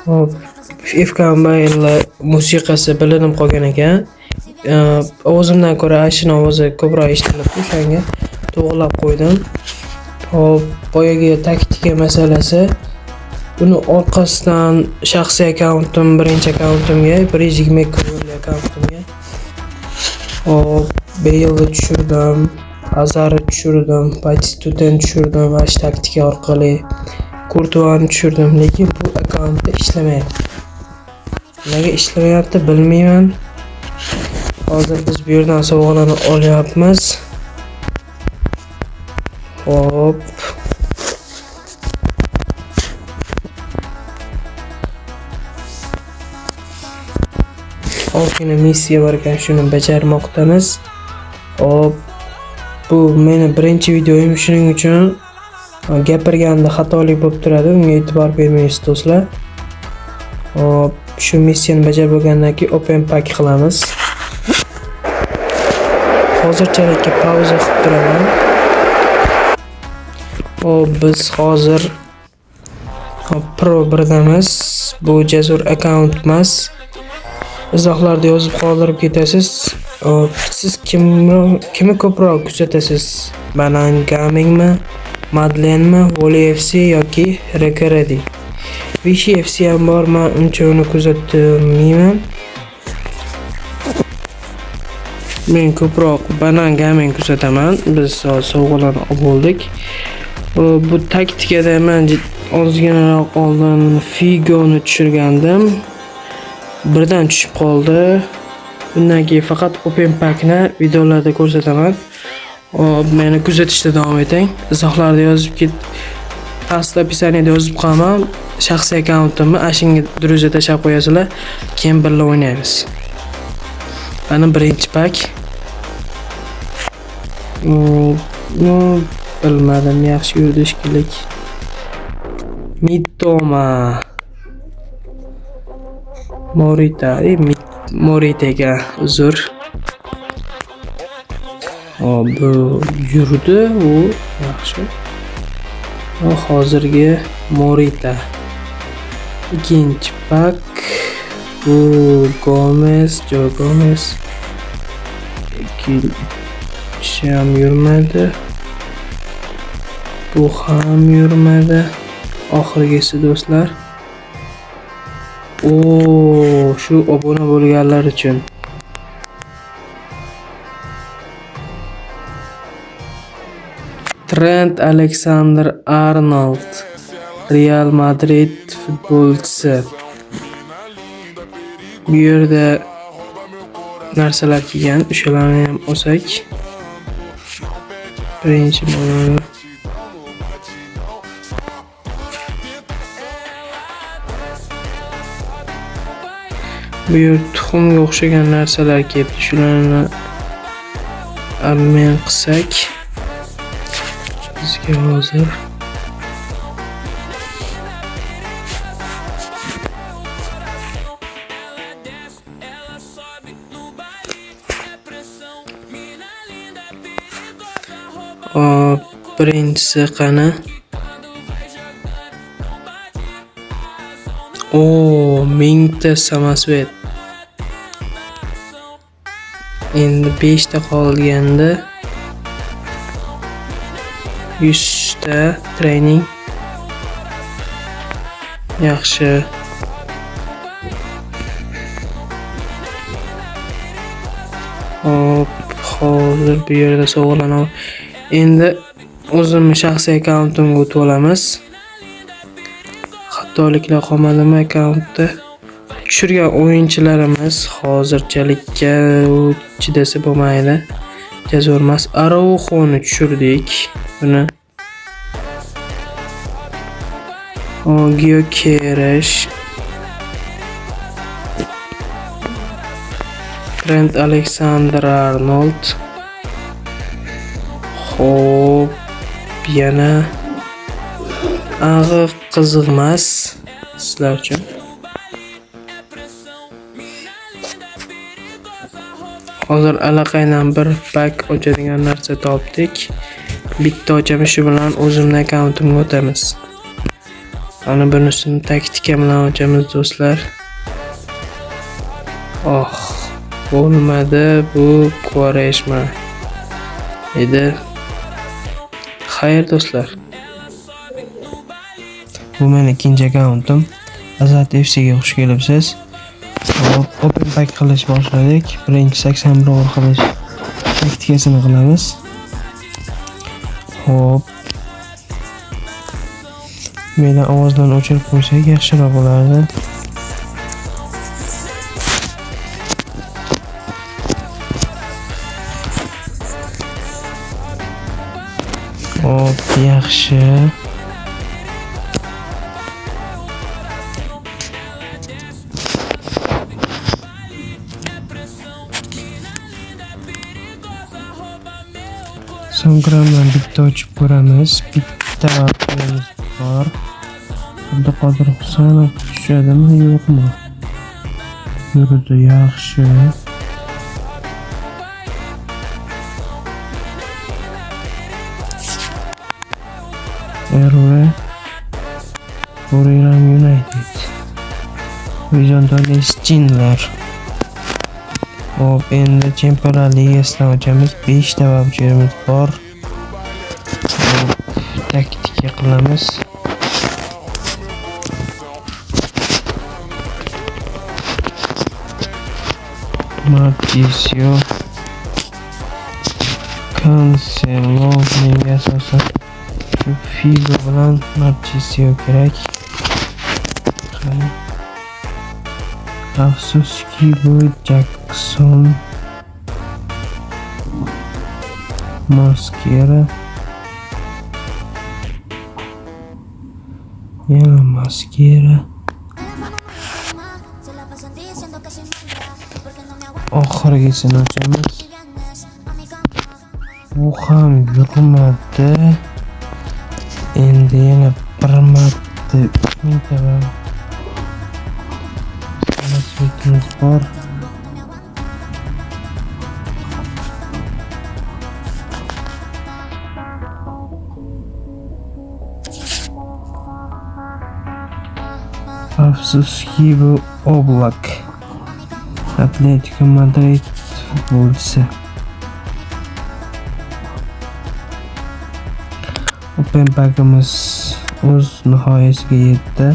Hop, FK Mobile musiqasi bilinib qolgan ekan. Ovozimdan ko'ra ashuni ovozi ko'proq eshitilibdi, o'shanga to'g'rilab qo'ydim. Hop, boyagi taktika masalasi. Buni orqasidan shaxsiy akkauntim, birinchi akkauntimga, 122 rolli akkauntimga. Hop, Bale'ni tushirdim, Azarni tushirdim, Batistutani tushirdim va shu taktika orqali Kurtuani tushirdim, lekin bu akkauntda ishlamayapti. Nega ishlamayapti bilmayman. Hozir biz bu yerdan sovg'alarni olyapmiz. Hop. Ozgina missiya bor ekan, shuni bajarmoqdamiz. Hop. Bu meni birinchi videoyim, shuning uchun gapirganda xatolik bo'lib turadi, unga e'tibor bermaysiz do'stlar. Hop, shu missiyani bajarib bo'lgandan keyin open pack qilamiz. Hozirchalikka pauza qilib turaman. Hop, biz hozir hop, Pro 1damiz. Bu Jasur akkaunt emas. Izohlarda yozib qoldirib ketasiz. Hop, siz kimni ko'proq kuzatasiz? Banan Gamingmi, Madlenmi, Voli FC yoki Rekredi? Vichy FC ham bor, men uncha uni kuzatmayman. Men ko'proq Banan Gaming kuzataman. Biz hozir sovg'alarni olib bo'ldik. Bu taktikada men ozginaroq oldin Figoni tushirgandim. Birdan tushib qoldi. Bundan keyin faqat open packni videolarda ko'rsataman. Hop, meni kuzatishda davom eting. Izohlarda yozib ket, pastda описаниеda yozib qo'yaman. Shaxsiy akkauntimni ashunga друзья tashlab qo'yasizlar. Keyin birga o'ynaymiz. Mana birinchi pak. Bilmadim, yaxshi yurdi shekilli. Mitoma. Morita, Moritaga uzr. Hop, bu yurdi, u yaxshi. Va hozirgi Morita. Ikkinchi pak bu Gomez, Jo Gomez. Ikkinchisi ham yurmadi. Bu ham yurmadi. Oxirgisi do'stlar. O, shu obuna bo'lganlar uchun. Trent Alexander-Arnold, Real Madrid futbolchisi. Bu yerda narsalar kelgan, o'shalarni ham olsak. Birinchi bo'ladi. Bu yer tuxumga o'xshagan narsalar kelibdi. Shularni obmen qilsak bizga hozir Hop, birinchisi qani? O, 1000ta samosvet. Endi 5 ta qolganda 100 ta training. Yaxshi. Hop, hozir bu yerda sovg'alarni endi o'zimni shaxsiy akkauntimga o'tib olamiz. Xatoliklar qolmadimi akkauntda? Tushirgan o'yinchilarimiz hozirchalikka chidasa bo'lmaydi. Jazur emas. Araujo'ni tushirdik. Buni Gyökeres, Trent Alexander-Arnold. Xo'p, yana ag'i qiziq emas sizlar uchun. Hozir allaqaydan bir pak ochadigan narsa topdik. Bitta ochamiz, shu bilan o'zimning akkauntimga o'tamiz. Ana bunisini taktika bilan ochamiz do'stlar. Oh, bo'lmadi, bu Quaresma edi. Xayr do'stlar. Bu meni ikkinchi akkauntim. Azat FC'ga xush kelibsiz. Hop, open pack qilish boshladik. Birinchi 81 over qilish taktikasini qilamiz. Hop. Meni ovozdan o'chirib qo'ysak yaxshiroq bo'lardi. Hop, yaxshi. So'ngramdan bitta ochib ko'ramiz. Bitta vaqtimiz bor. Abduqodir Husanov tushadimi, yo'qmi? Yurdi, yaxshi. RV Buriram United. Horizontali Schindler. Hop, endi Chempionlar Ligasidan ochamiz. 5 ta voucherimiz bor. Hop, taktika qilamiz. Marchisio, Cancelo, menga asosan shu Figo bilan Marchisio kerak. Qani. Afsuski bu Jackson, Maskera, yana Maskera. Oxirgisini ochamiz. Bu ham yurmadi. Endi yana bir marta 3000 ta svetimiz bor. Afsuski bu Oblak. Atletico Madrid futbolchisi. Open pack'imiz o'z nihoyasiga yetdi.